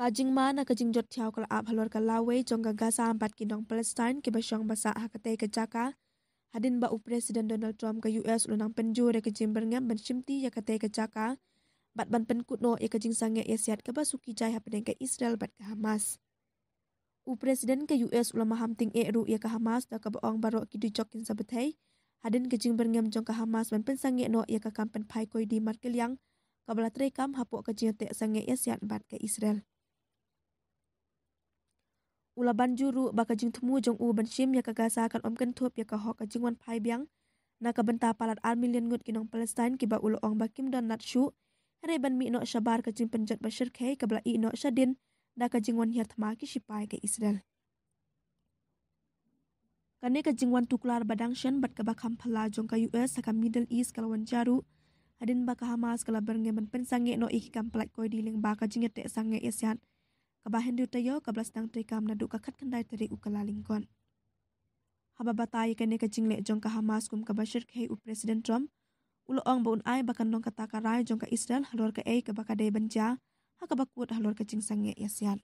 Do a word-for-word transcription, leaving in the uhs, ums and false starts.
Ka jingma na ka jingjot thiaw ka la ap halor ka lawei jong ka Gaza bad ki nong Palestine kiba shong ba sah ha katei ka jaka, hadien ba u President Donald Trump ka U S u la nang pynjur ïa ka jingbyrngem ban shimti ïa katei ka jaka bad ban pynkut noh ïa ka jingsangeh ïasiat kaba suki jai hapdeng ka Israel bad ka Hamas. U President ka U S u la maham tyngeh ruh ïa ka Hamas da kaba ong baroh ki dujok kin sa bthei hadien ka jingbyrngem jong ka Hamas ban pynsangeh noh ïa ka kam pynphai koidi markylliang kaba la treikam hapoh ka jingïateh sangeh ïasiat bad ka Israel. U la ban jur ruh ba ka jingthmu jong u ban shim ïa ka Gaza kan ym kynthup ïa ka hok ka jingwan phai biang na ka bynta palat ar million ngut ki nong Palestine kiba u la ong ba kim don lad shuh, hynrei ban mih noh shabar ka jingpynjot ba shyrkhei kaba la ïeh noh shadien da ka jingwan hiar thma ki shipai ka Israel. Kane ka jingwan tuklar ba dang shen bad kaba kham phylla jong ka U S ha ka Middle East ka la wan jia ruh hadien ba ka Hamas ka la byrngem ban pynsangeh noh ïa ki kam pyllait koidi lyngba ka jingïateh sangeh ïasiat kaba hynriew taïew kaba la sdang treikam naduh ka khatkhyndai tarik u Kyllalyngkot. Haba batai ïa kane ka jingleh jong ka Hamas kum kaba shyrkhei, u President Trump u la ong ba un ai ba kan long kata ka rai jong ka Israel halor kaei kaba ka dei ban jia ha kaba kut halor ka jingsangeh ïasiat.